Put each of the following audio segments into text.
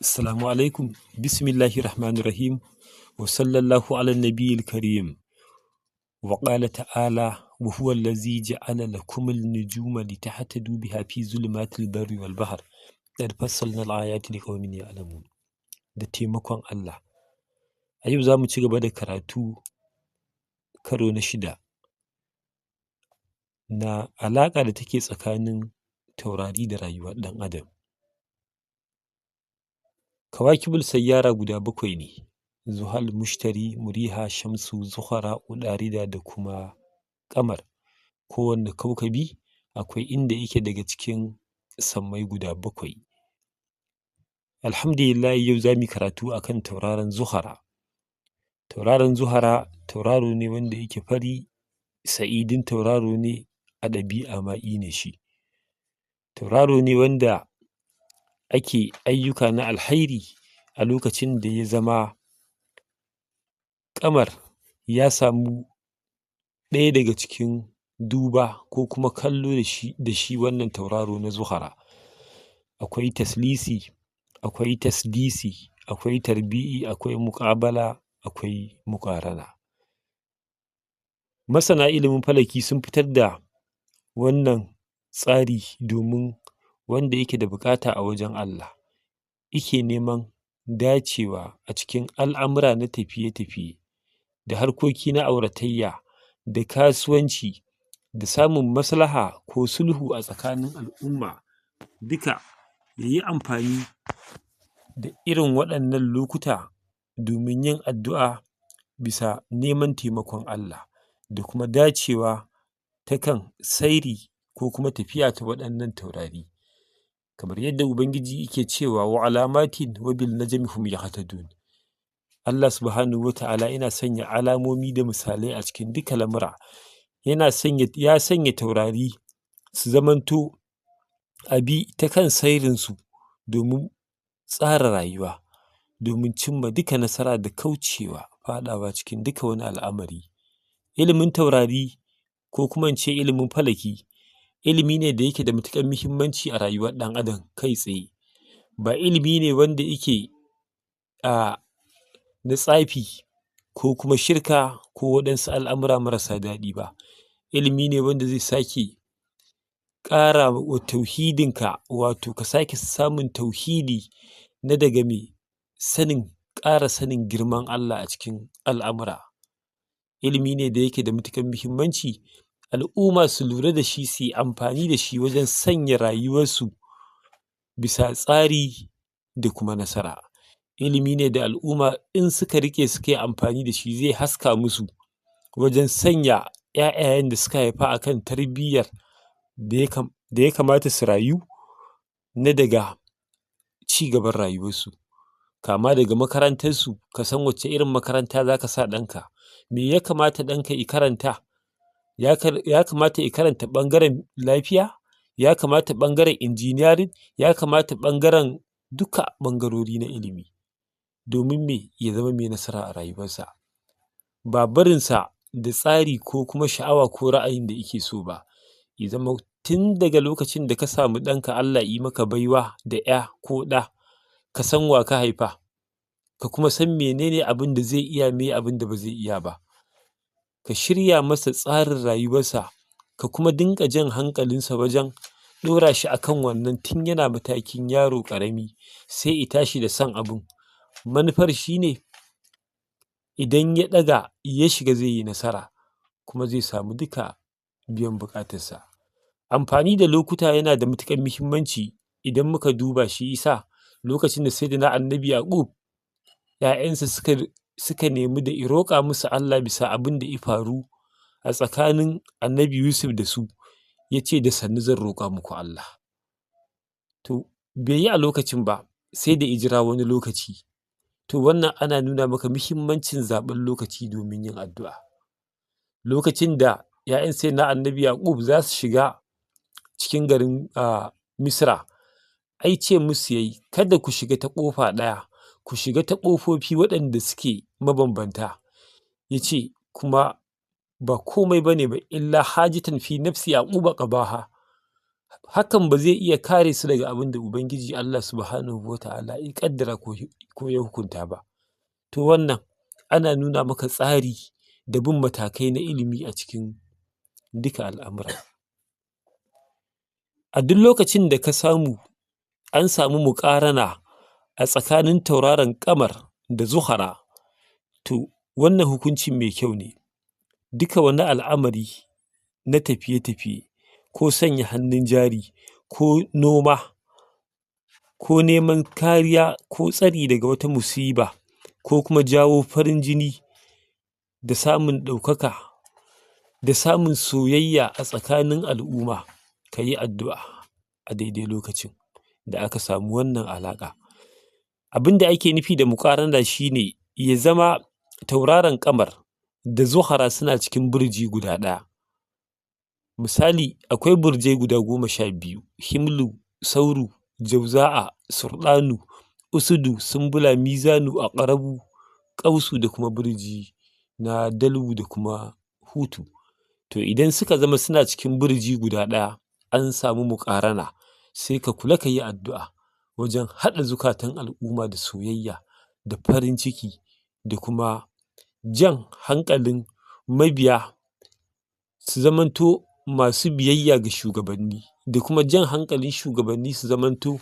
Assalamu alaikum. Bismillahir Rahmanir Rahim. Wa sallallahu ala nabiyil karim. Wa qala ta'ala: wa huwa allazi ja'ala lakum an-nujuma litahtadu biha fi zulumatil barri wal bahr. Qad fassalna al-ayati liqaumin ya'lamun. Da taimakon Allah, a yau zamu ci gaba da karatu karo na shida na alaƙa da take tsakanin taurari da rayuwar ɗan adam. Kawakibul sayyara guda bakwai ne: Zuhal, Mushtari, Muriha, Shamsu, Zuhra, Uɗarida da kuma Ƙamar. Kowanne kaukabi akwai inda yake daga cikin sammai guda bakwai. Alhamdulillahi, yau zamu yi karatu akan tauraron Zuhara. Tauraron Zuhara tauraro ne wanda yake fari, sa'idin tauraro ne, a ɗabi'a ma ne shi. Tauraro ne wanda ake ayyuka na alhairi a lokacin da ya zama ƙamar ya samu ɗaya daga cikin duba ko kuma kallo da shi wannan tauraro na Zuhara. Akwai taslisi, akwai tasdisi, akwai tarbi'i, akwai muƙabala, akwai muƙarana. Masana ilimin falaki sun fitar da wannan tsari domin wanda yake da buƙata a wajen Allah, yake neman dacewa a cikin al'amura na tafiye-tafiye da harkoki na auratayya da kasuwanci da samun maslaha ko sulhu a tsakanin al'umma duka, ya yi amfani da irin waɗannan lokuta domin yin addu'a bisa neman taimakon Allah da kuma dacewa ta kan sairi ko kuma tafiya ta waɗannan taurari. Kamar yadda Ubangiji yake cewa: wa alamatin wa bin najmi hum yahtadun. Allah subhanahu wa ta'ala yana sanya alamomi da misalai a cikin duka lamura. Yana sanya, ya sanya taurari su zamanto a bi ta kan sairinsu domin tsara rayuwa, domin cimma duka nasara da kaucewa faɗawa cikin duka wani al'amari. Ilimin taurari, ko kuma in ce ilimin falaki, ilimi ne da yake da matuƙar muhimmanci a rayuwar ɗan adam kai tsaye. Ba ilimi ne wanda yake a na tsafi ko kuma shirka ko waɗansu al'amura marasa daɗi ba. Ilimi ne wanda zai sake ƙara wa tauhidinka, wato ka sake samun tauhidi na daga me sanin ƙara sanin girman Allah a cikin al'amura. Ilimi ne da yake da matuƙar muhimmanci al'umma su lura da shi, su yi amfani da shi wajen sanya rayuwarsu bisa tsari da kuma nasara. Ilimi ne da al'umma in suka riƙe, suka yi amfani da shi, zai haska musu wajen sanya ‘ya'yayen da suka haifa a kan tarbiyyar da ya kamata su rayu na daga ci gaban rayuwarsu, kama daga makarantarsu. Ka san wacce irin makaranta za ka sa ɗanka, me ya kamata ɗanka ya karanta. Ya kamata ya karanta ɓangaren lafiya, ya kamata ɓangaren engineering, ya kamata ɓangaren duka ɓangarori na ilimi, domin me? Ya zama mai nasara a rayuwarsa, ba barinsa da tsari ko kuma sha'awa ko ra'ayin da yake so ba. Ya zama tun daga lokacin da ka samu ɗanka, Allah yi maka baiwa da ‘ya ko ɗa, ka san wa ka haifa, ka kuma san menene abin da zai iya, meye abin da ba zai iya ba, ka shirya masa tsarin rayuwarsa, ka kuma dinga jan hankalinsa wajen ɗora shi akan wannan tun yana matakin yaro ƙarami, sai i tashi da son abun. Manufar shi ne idan ya ɗaga ya shiga, zai yi nasara kuma zai samu duka biyan buƙatarsa. Amfani da lokuta yana da matuƙar muhimmanci idan muka duba shi. Isa lokacin da Sayyidina Annabi Yaƙub ‘ya'yansa suka nemi da i roƙa musu Allah bisa abin da ya faru a tsakanin Annabi Yusuf da su, ya ce: da sannu zan roƙa muku Allah. To, bai yi a lokacin ba, sai da i jira wani lokaci. To, wannan ana nuna maka muhimmancin zaɓen lokaci domin yin addu'a. Lokacin da ‘ya'yan Sayyidina Annabi Yaƙub za su shiga cikin garin Misra, ai ce musu yayi: kada ku shiga ta ƙofa ɗaya, ku shiga ta ƙofofi waɗanda suke mabambanta. Ya ce kuma ba komai ba ne ba illa hajatan fi nafsi Yaquba qadaha. Hakan ba zai iya kare su daga abin da Ubangiji Allah Subhanahu wa Ta'ala ya ƙaddara ko ya hukunta ba. To wannan ana nuna maka tsari da bin matakai na ilimi a cikin duka al'amura. A duk lokacin da ka samu an samu muƙarana a tsakanin tauraron Ƙamar da Zuhara, to wannan hukuncin mai kyau ne. Duka wani al'amari na tafiye-tafiye ko sanya hannun jari ko noma ko neman kariya ko tsari daga wata musiba ko kuma jawo farin jini da samun ɗaukaka da samun soyayya a tsakanin al'umma, ka yi addu'a a daidai lokacin da aka samu wannan alaƙa. Abin da ake nufi da muƙarana shi ne ya zama tauraron Ƙamar da Zuhara suna cikin burji guda ɗaya. Misali, akwai burjai guda 12: Himlu, Sauru, Jauza'a, Surɗanu, Usudu, Sumbula, Mizanu, Aƙarabu, Ƙausu da kuma burji na Dalwu da kuma Hutu. To idan suka zama suna cikin burji guda ɗaya, an samu muƙarana, sai ka kula ka yi addu'a wajen haɗa zukatan al'umma da soyayya da farin ciki da kuma jan hankalin mabiya su zamanto masu biyayya ga shugabanni, da kuma jan hankalin shugabanni su zamanto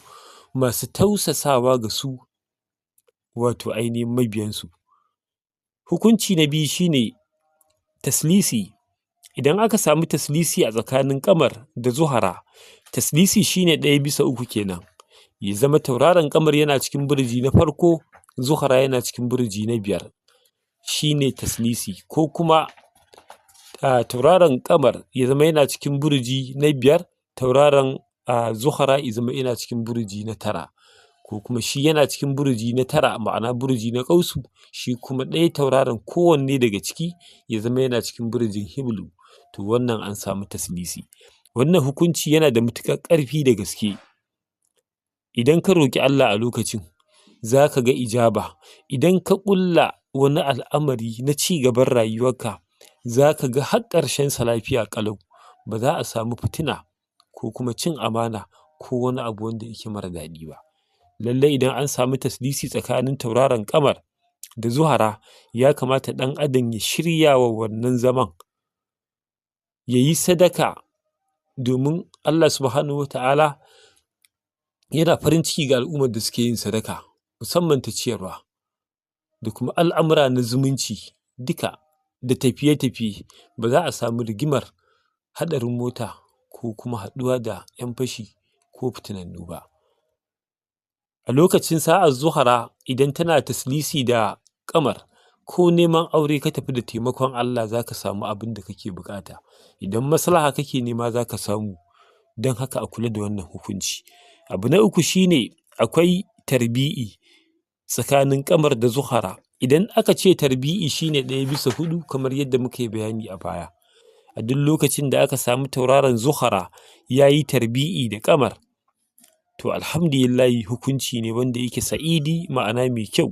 masu tausasawa ga su wato ainihin mabiyansu. Hukunci na biyu shi ne taslisi. Idan aka samu taslisi a tsakanin Ƙamar da Zuhara, taslisi shi ne 1/3 kenan, ya zama tauraron Ƙamar yana cikin burji na farko, Zuhara yana cikin burji na biyar, shi ne taslisi. Ko kuma tauraron Ƙamar ya zama yana cikin burji na biyar, tauraron Zuhara ya zama yana cikin burji na tara, ko kuma shi yana cikin burji na tara, ma'ana burji na Ƙausu, shi kuma ɗaya tauraron kowanne daga ciki ya zama yana cikin burjin Himlu. To wannan an samu taslisi. Wannan hukunci yana da matuƙar ƙarfi da gaske. Idan ka roƙi Allah a lokacin, za ka ga ijaba. Idan ka ƙulla wani al'amari na ci gaban rayuwarka, za ka ga har ƙarshensa lafiya ƙalau, ba za a samu fitina ko kuma cin amana ko wani abu wanda yake mara daɗi ba. Lallai idan an samu taslisi tsakanin tauraron Ƙamar da Zuhara, ya kamata ɗan adam ya shirya wa wannan zaman, ya yi sadaka, domin Allah Subhanahu wa Ta'ala yana farin ciki ga al'ummar da suke yin sadaka, musamman ta ciyarwa da kuma al'amura na zumunci duka da tafiye-tafiye. Ba za a samu rigimar haɗarin mota ko kuma haɗuwa da ‘yan fashi ko fitinannu ba. A lokacin sa'ar Zuhara idan tana taslisi da Ƙamar, ko neman aure ka tafi, da taimakon Allah za ka samu abin da kake buƙata. Idan maslaha kake nema, za ka samu. Don haka a kula da wannan hukunci. Abu na uku shi ne akwai tarbi'i tsakanin Ƙamar da Zuhara. Idan aka ce tarbi'i, shi ne 1/4, kamar yadda muka yi bayani a baya. A duk lokacin da aka samu tauraron Zuhara ya yi tarbi'i da Ƙamar, to alhamdulillahi, hukunci ne wanda yake sa'idi, ma'ana mai kyau.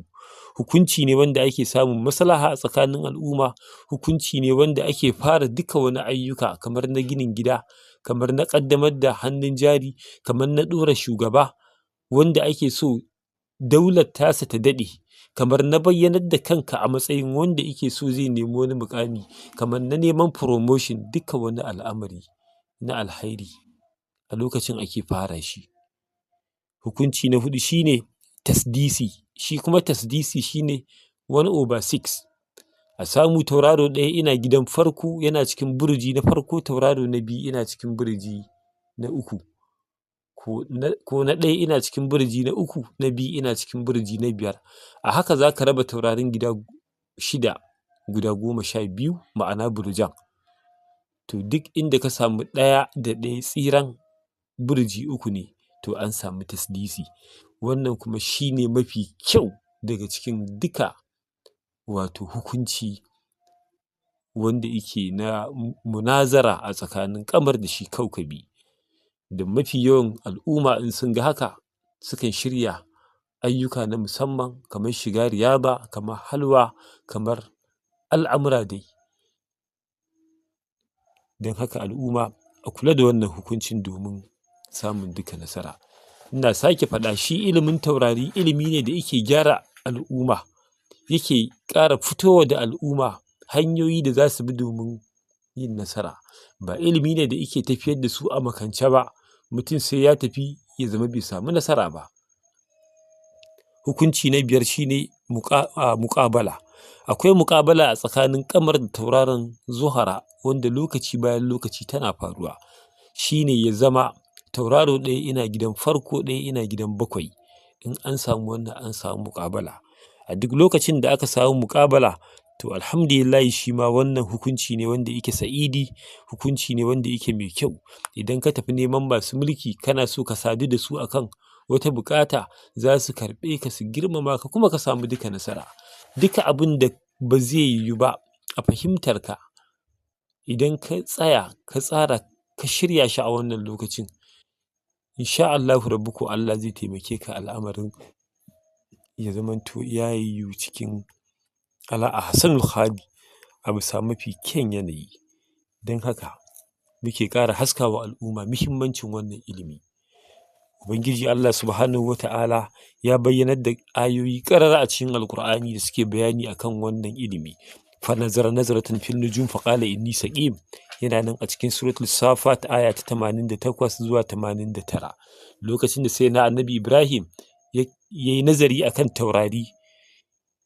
Hukunci ne wanda ake samun maslaha a tsakanin al'umma. Hukunci ne wanda ake fara duka wani ayyuka, kamar na ginin gida, kamar na ƙaddamar da hannun jari, kamar na ɗora shugaba wanda ake so daular tasa ta daɗe, kamar na bayyanar da kanka a matsayin wanda yake so zai nemi wani muƙami, kamar na neman promotion. Duka wani al'amari na alhairi a lokacin ake fara shi. Hukunci na huɗu shi ne tasdisi. Shi kuma tasdisi shi ne 1/6. A samu tauraro ɗaya ina gidan farko, yana cikin burji na farko, tauraro na biyu ina cikin burji na uku, ko na ɗaya ina cikin burji na uku, na biyu ina cikin burji na biyar. A haka za ka raba taurarin gida shida guda 12, ma'ana burjan. To duk inda ka samu ɗaya da ɗaya tsiran burji uku ne, to an samu tasdisi. Wannan kuma shi ne mafi kyau daga cikin duka wato hukunci wanda yake na munazara a tsakanin Ƙamar da shi kaukabi. Da mafi yawan al'umma in sun ga haka, sukan shirya ayyuka na musamman, kamar shiga riyaba, kamar halwa, kamar al'amura dai. Don haka al'umma a kula da wannan hukuncin domin samun duka nasara. Ina sake faɗa, shi ilimin taurari ilimi ne da yake gyara al'umma, yake ƙara fitowa da al'umma hanyoyi da za su bi domin yin nasara. Ba ilimi ne da yake tafiyar da su a makance ba, mutum sai ya tafi ya zama bai samu nasara ba. Hukunci na biyar shine muƙabala. Akwai muƙabala a tsakanin ƙamar da tauraron Zuhara, wanda lokaci bayan lokaci tana faruwa. Shine ya zama tauraro ɗaya ina gidan farko, ɗaya ina gidan bakwai. In an samu wannan, an samu muƙabala. A duk lokacin da aka samu muƙabala, to alhamdulillahi, shi ma wannan hukunci ne wanda yake sa'idi, hukunci ne wanda yake mai kyau. Idan ka tafi neman masu mulki, kana so ka sadu da su akan wata buƙata, za su karɓe ka, su girmama ka, kuma ka samu duka nasara. Duka abin da ba zai yiwu ba a fahimtar ka, idan ka tsaya ka tsara ka shirya shi a wannan lokacin, insha Allahu rabbuku, Allah zai taimake ka, al'amarin ya zamanto ya yiwu cikin ala ahsanul hali, a bisa mafi kyan yanayi. Don haka muke ƙara haskawa al'umma muhimmancin wannan ilimi. Ubangiji Allah Subhanahu wa Ta'ala ya bayyanar da ayoyi ƙarara a cikin Alƙur'ani da suke bayani akan wannan ilimi. Fa nazara nazratan fin nujum fa qala inni saqim, yana nan a cikin Suratul Safat, aya ta 88 zuwa 89. Lokacin da sai na Annabi Ibrahim ya yi nazari akan taurari,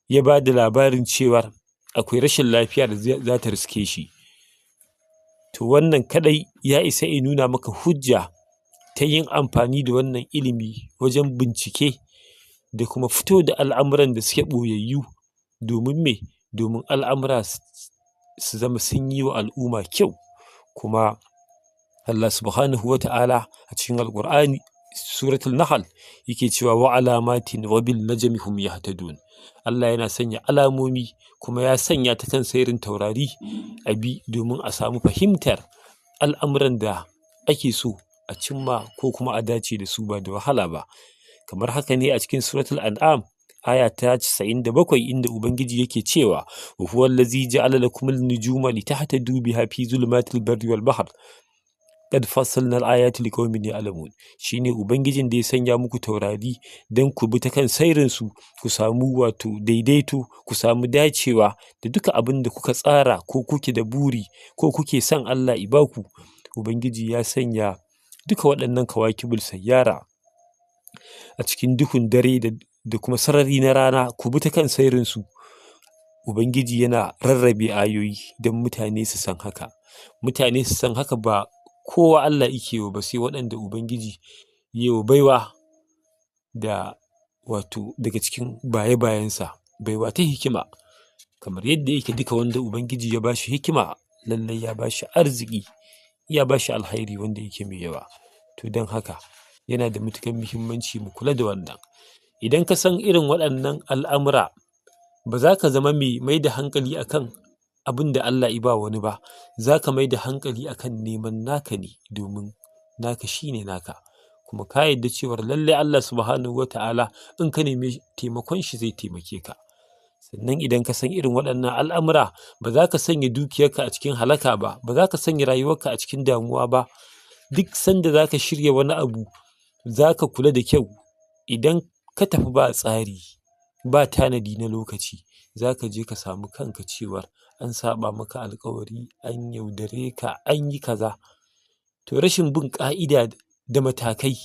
ya ba da labarin cewar akwai rashin lafiya da za ta riske shi. To wannan kadai ya isa ya nuna maka hujja ta yin amfani da wannan ilimi wajen bincike da kuma fito da al'amuran da suke ɓoyayyu. Domin me? Domin al'amura su zama sun yi wa al'umma kyau. Kuma Allah Subhanahu wa Ta'ala a cikin Alƙur'ani, Suratul Nahl, yake cewa wa alamatin wa bin najmi hum yahtadun. Allah yana sanya alamomi, kuma ya sanya ta kan sairin taurari a bi domin a samu fahimtar al'amuran da ake so a cimma ko kuma a dace da su ba da wahala ba. Kamar haka ne a cikin Suratul An'am, aya ta 97, inda Ubangiji yake cewa wa huwa allazi ja'ala lakum an-nujuma litahtadu biha fi zulumatil barri wal bahr qad fassalna al-ayati liqaumin ya'lamun. Shine Ubangijin da ya sanya muku taurari dan ku bi ta kan sairin su, ku samu wato daidaito, ku samu dacewa da duka abin da kuka tsara ko kuke da buri ko kuke son Allah i baku. Ubangiji ya sanya duka waɗannan kawakibul sayyara a cikin duhun dare da kuma sarari na rana, ku bi ta kan sairin su. Ubangiji yana rarrabe ayoyi don mutane su san haka. Mutane su san haka, ba kowa Allah yake wa ba, sai waɗanda Ubangiji ya wa baiwa da wato daga cikin baye-bayensa, baiwa ta hikima. Kamar yadda yake, duka wanda Ubangiji ya bashi hikima, lallai ya bashi arziki, ya bashi alkhairi wanda yake mai yawa. To don haka yana da matuƙar muhimmanci mu kula da wannan. Idan ka san irin waɗannan al'amura, ba za ka zama mai mai da hankali akan abin da Allah i ba wani ba, za ka mai da hankali akan neman naka ne, domin naka shine naka, kuma ka yarda cewar lallai Allah Subhanahu wa Ta'ala, in ka nemi taimakon shi, zai taimake ka. Sannan idan ka san irin waɗannan al'amura, ba za ka sanya dukiyarka a cikin halaka ba, ba za ka sanya rayuwarka a cikin damuwa ba. Duk sanda za ka shirya wani abu, za ka kula da kyau. Idan ka tafi ba tsari, ba tanadi na lokaci, za ka je ka samu kanka cewar an saɓa maka alkawari, an yaudare ka, an yi kaza. To rashin bin ƙa'ida da matakai,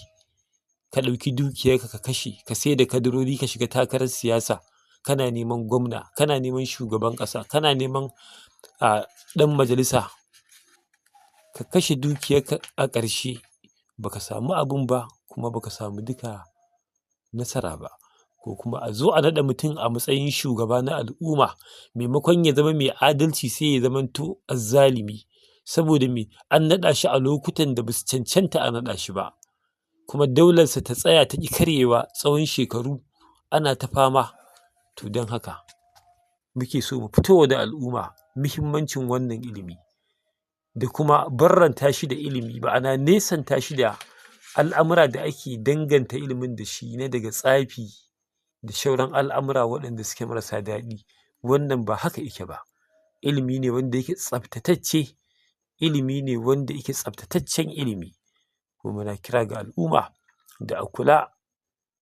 ka ɗauki dukiyarka ka kashe, ka sai da kadarori, ka shiga takarar siyasa, kana neman gwamna, kana neman shugaban ƙasa, kana neman a ɗan majalisa, ka kashe dukiyarka, a ƙarshe baka samu abun ba, kuma baka samu duka nasara ba. Ko kuma a zo a naɗa mutum a matsayin shugaba na al'umma, maimakon ya zama mai adalci, sai ya zamanto azzalimi. Saboda me? An naɗa shi a lokutan da basu cancanta a naɗa shi ba, kuma daularsa ta tsaya ta ƙi karyewa tsawon shekaru ana ta fama. To don haka muke so mu fitowa da al'umma muhimmancin wannan ilimi, da kuma barranta shi da ilimi, ma'ana nesanta shi da al'amura da ake danganta ilimin da shi na daga tsafi da shauran al'amura waɗanda suke marasa daɗi. Wannan ba haka yake ba. Ilimi ne wanda yake tsaftatacce, ilimi ne wanda yake tsaftataccen ilimi. Kuma muna kira ga al'umma da a kula,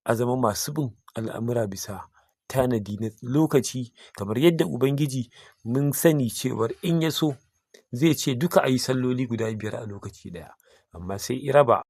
a zama masu bin al'amura bisa tanadi na lokaci, kamar yadda Ubangiji mun sani cewar in ya so zai ce duka a yi salloli guda 5 a lokaci ɗaya, amma sai i raba.